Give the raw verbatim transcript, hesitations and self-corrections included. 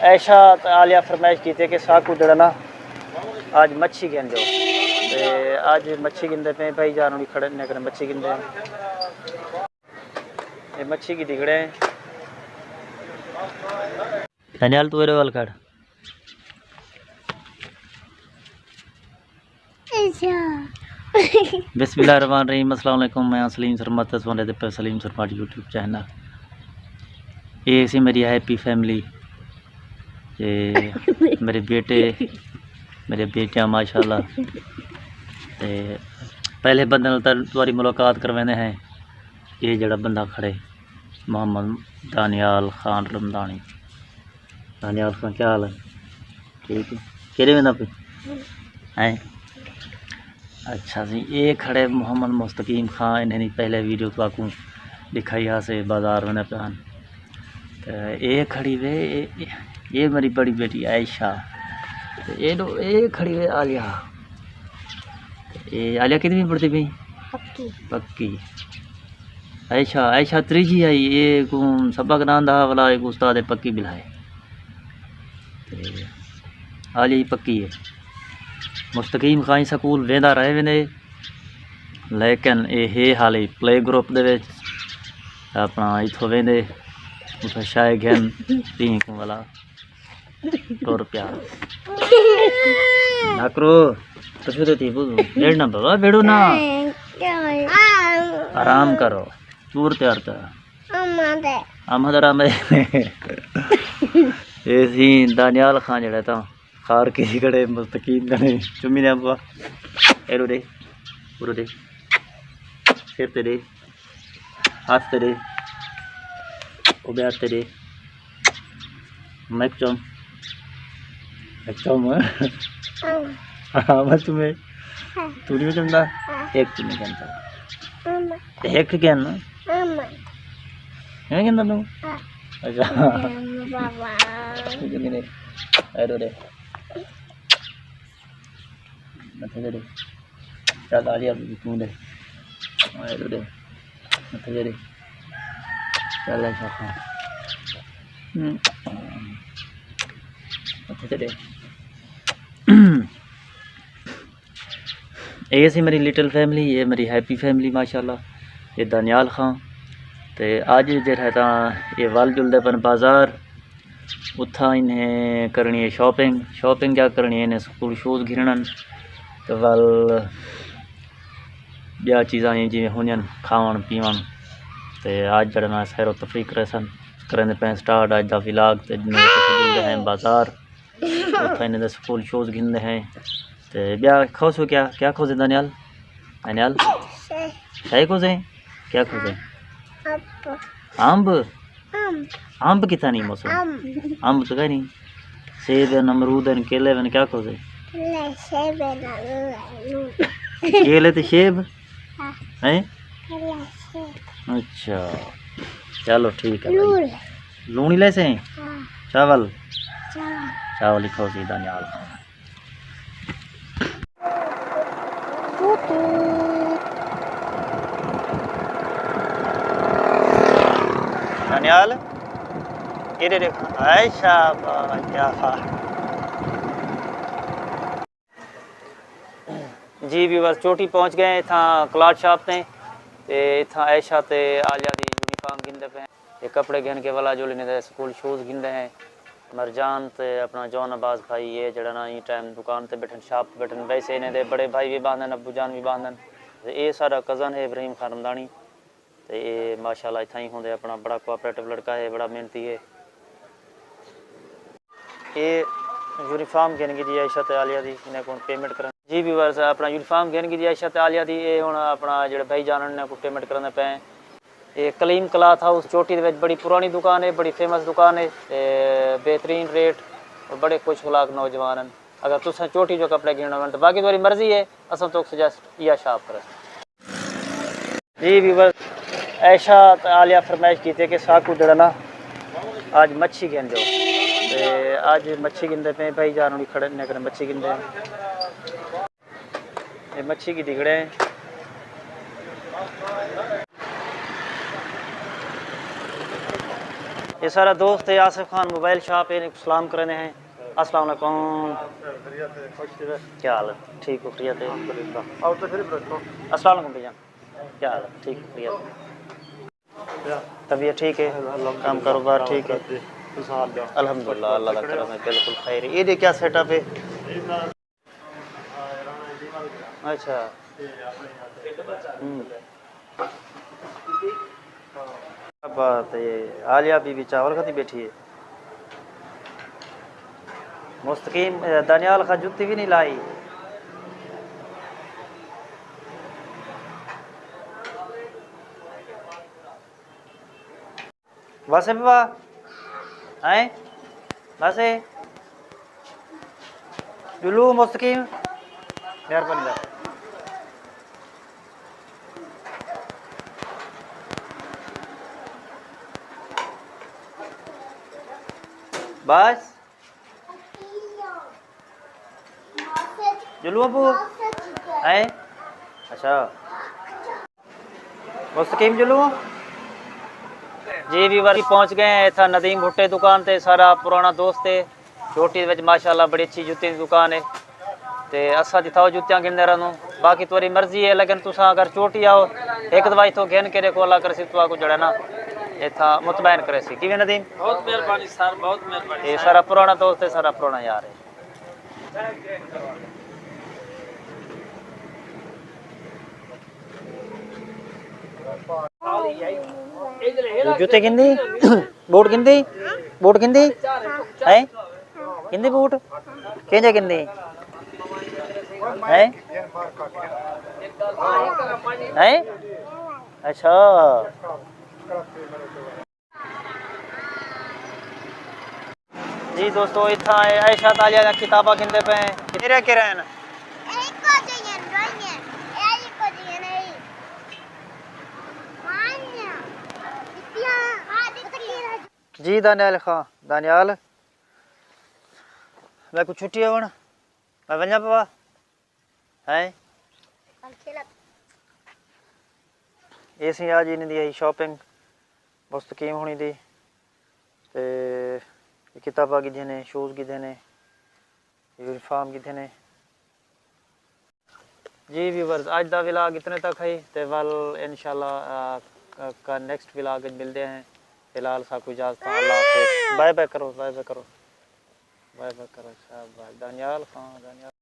عائشہ تے عالیہ فرمائش کیتی کہ ساکوں جیڑھا نا اڄ مچھی گھن ݙیو۔ تے اڄ مچھی گھندے پئے، بھائی جان ہوݨی کھڑے نے کنے مچھی گھندے ہیں۔ اے مچھی گھدی کھڑے ہیں۔ دانیال، توں ایݙے ول کھڑ۔ اچھا۔ بسم اللہ الرحمن الرحیم۔ السلام علیکم، میں ہاں سلیم سرمد، تساں ݙیہدے پئے سلیم سرمد یوٹیوب چینل۔ اے سی میری ہیپی فیملی، تے میرے بیٹے، میرے بیٹیاں ماشاءاللہ۔ تے پہلے بندے نال تہاݙی ملاقات کرویندے ہیں، اے جیڑھا بندہ کھڑے، محمد دانیال خان رمضانی۔ دانیال خان، کیا حال ہے؟ ٹھیک ہے۔ کیڑھے ویندا پئے؟ ہیں؟ اچھا جی، اے کھڑے محمد مستقیم خان، انہیں دی پہلے ویڈیو تہاکوں ݙکھائی ہاسے، بازار ویندے پئے ہن۔ تے اے کھڑی وے، اے، اے، اے میری بڑی بیٹی عائشہ۔ تے اے ݙو، اے کھڑی وے عالیہ۔ تے اے عالیہ کتویں پڑھدی پئی؟ پکی۔ پکی۔ عائشہ، عائشہ تریجھی آئی، اے کوں سبق ݙاندا ولا، اے کوں استاد پکی بلائے۔ تے عالیہ ہی پکی ہے۔ مستقیم خان سکول ویندا رہ ویندے، لیکن اے ہے حالی پلے گروپ دے وچ، اپݨا اتھوں ویندے، اتھوں شائے گھن، تیں کوں ولا ٹر پیا۔ نکرو، کچھ تے تھی بوزو۔ بیڑ نہ بابا، بیڑو نہ۔ آرام کرو۔ چور تیار کر۔ آمد آرام ہے۔ اے سی دانیال خان جیڑھا تاں خار کے کھڑے، مستقیم کھڑے۔ چمی نے ابا۔ ایرو دے۔ پورو دے۔ سر تے دے۔ ہتھ تے ݙے۔ او ٻیا ہتھ تے ݙے۔ میک چم۔ میک چم۔ ہاں، بس تمہیں۔ تو نہیں چمدا؟ ایک تمہیں کہندا۔ تے ایک کہن نا؟ ایویں کہندا توں؟ اچھا۔ بابا۔ ایرو دے۔ متھے تے ݙے۔ چل آ جا، توں ݙے۔ آ جا ݙے۔ متھے تے ݙے۔ چل آ شاخا۔ ہوں۔ متھے تے ݙے۔ اے سی میری لٹل فیملی، اے میری ہیپی فیملی ماشاءاللہ۔ اے دانیال خان۔ تے اڄ جیڑھا تاں اے ول جلدے پن بازار۔ اتھاں انہیں کرنی ہے شاپنگ، شاپنگ کیا کرنی ہے، انہیں سکول شوز گھنݨن تے ول ٻیا چیزاں جیویں ہوندین کھاوݨ پیوݨ۔ تے اڄ جیڑھا نا سیر و تفریح کریسن، کریندے پئے سٹارٹ اڄ دا ولاگ۔ تے جنہیں تساں ݙیہدے ہیں بازار، اتھاں انہیں دے سکول شوز گھندے ہیں۔ تے ٻیا کھوسو کیا، کیا کھوسے دانیال؟ دانیال؟ شے۔ شے کھوسے؟ کیا کھوسے؟ امب۔ امب؟ امب۔ امب کتھاں نہیں موسم؟ امب۔ امب تو کہیں نہیں۔ سیب ہن، امرود ہن، کیلے ہن، کیا کھوسے؟ کیلے، سیب ہن، امرود ہن۔ کیلے تے سیب؟ ہاں۔ ہیں؟ کیلے، سیب۔ اچھا۔ چلو ٹھیک ہے بھائی۔ لوݨ۔ لوݨ ہی لیسے؟ ہاں۔ چاول؟ چاول۔ چاول ہی کھوسی دانیال۔ دانیال، ایݙے ݙیکھ، ہائے شاباش، کیا بات۔ جی ویورز، چوٹی پہنچ ڳئے ہیں اتھاں کلاٹ شاپ تے، تے اتھاں عائشہ تے عالیہ دی یونیفارم گھندے پئے ہیں۔ اے کپڑے گھن کے ولا جول انہیں دے سکول شوز گھندے ہیں۔ مرجان تے اپݨا جون عباس بھائی، اے جیڑھا نا ایں ٹائم دکان تے ٻیٹھن، شاپ تے ٻیٹھن۔ ویسے انہیں دے بڑے بھائی وی ٻاہندن، ابو جان وی ٻاہندن۔ تے اے ساݙا کزن ہے ابراہیم خان رمضانی۔ تے اے ماشاءاللہ اتھاں ہی ہوندے، اپݨا بڑا کوآپریٹو لڑکا ہے، بڑا محنتی ہے۔ اے یونیفارم گھن ڳئی دی عائشہ تے عالیہ دی، انہیں کوں پیمنٹ کرن۔ جی ویورز، اپݨا یونیفارم گھن ڳئی دی عائشہ تے عالیہ دی، اے ہݨ اپݨا جیڑھے بھائی جان انہیں کوں پیمنٹ کریندے پئے ہیں۔ اے کلیم کلاتھ ہاؤس چوٹی دے وچ بڑی پرانی دکان ہے، بڑی فیمس دکان ہے، تے بہترین ریٹ اور بڑے خوش اخلاق نوجوان ہیں۔ اگر تساں چوٹی جو کپڑے گھنݨے ہون تے باقی تہاݙی مرضی ہے، اساں تہاکوں سجیسٹ ایہا شاپ کرسوں۔ جی ویورز، عائشہ تے عالیہ فرمائش کیتی کہ ساکوں جیڑھا نا اڄ مچھی گھن ݙیو۔ تے اڄ مچھی گھندے پئے، بھائی جان ہوݨی کھڑے نے کنے مچھی گھندے ہیں۔ اے مچھی گھدی کھڑے ہیں۔ یہ سارا دوست ہے آصف خان موبائل شاپ ہے، سلام کرنے ہیں۔ السلام علیکم۔ کیا حال ہے؟ ٹھیک ہو؟ خیریت ہے؟ الحمدللہ۔ اور تو پھر برکھو۔ السلام علیکم بھائی جان۔ کیا حال ہے؟ ٹھیک ہو؟ خیریت ہے؟ طبیعت ٹھیک ہے؟ کام کاروبار ٹھیک ہے؟ الحمدللہ، اللہ کا کرم ہے، بالکل خیر ہے۔ یہ دے کیا سیٹ اپ ہے؟ اچھا۔ ہوں۔ کیا بات ہے، عالیہ بی بی چاول کھاتی بیٹھی ہے۔ مستقیم، اے، دانیال خان جتی بھی نہیں لائی۔ واسے بابا، ہیں؟ واسے؟ جلو مستقیم۔ مہربانی بس۔ بس۔ جلو ابو؟ ہیں؟ اچھا۔ مستقیم جلوں؟ جی ویور، پہنچ گئے ہیں اتھا ندیم بھٹے دکان تے، سارا پرانا دوست ہے۔ چوٹی وچ ماشاءاللہ بڑی اچھی جتیاں دی دکان ہے۔ تے اساں جتھا او جتیاں گھندے رہندوں۔ باقی تہاݙی مرضی ہے، لیکن تساں اگر چوٹی آؤ، ہک دفعہ اتھوں گھن کے ݙیکھو، اللہ کرسی تہاکوں جیڑھا نا اتھا مطمئن کریسی۔ کیویں ندیم؟ بہت مہربانی سر، بہت مہربانی اے سر۔ سارا پرانا دوست ہے، سارا پرانا یار ہے۔ جوتے گھندی؟ بوٹ گھندی؟ بوٹ گھندی؟ ہیں؟ گھندی بوٹ؟ کینجھے گھندی؟ ہیں؟ ہیں؟ اچھا۔ جی دوستو، اتھاں اے عائشہ عالیہ دیاں کتاباں گھندے پئے ہیں۔ کیڑھیاں کیڑھیاں ہن؟ جی دانیال خان، دانیال، میکوں چھٹی ہے ہݨ، میں ونڄاں پوا۔ ہیں؟ اے سئیں آج انہاں دی ہئی شاپنگ مستقیم ہوݨی دی، تے کتاباں گھدیاں نے، شوز گھدے نے، یونیفارم گھدے نے۔ جی ویورز، اڄ دا ولاگ اتنے تک ہئی، تے ول انشاءاللہ، آ، کا نیکسٹ ولاگ وچ ملدے ہیں۔ فی الحال ساکوں اجازت، اللہ حافظ۔ بائے بائے کرو، بائے بائے کرو، بائے بائے کرو۔ شاباش دانیال خان، دانیال۔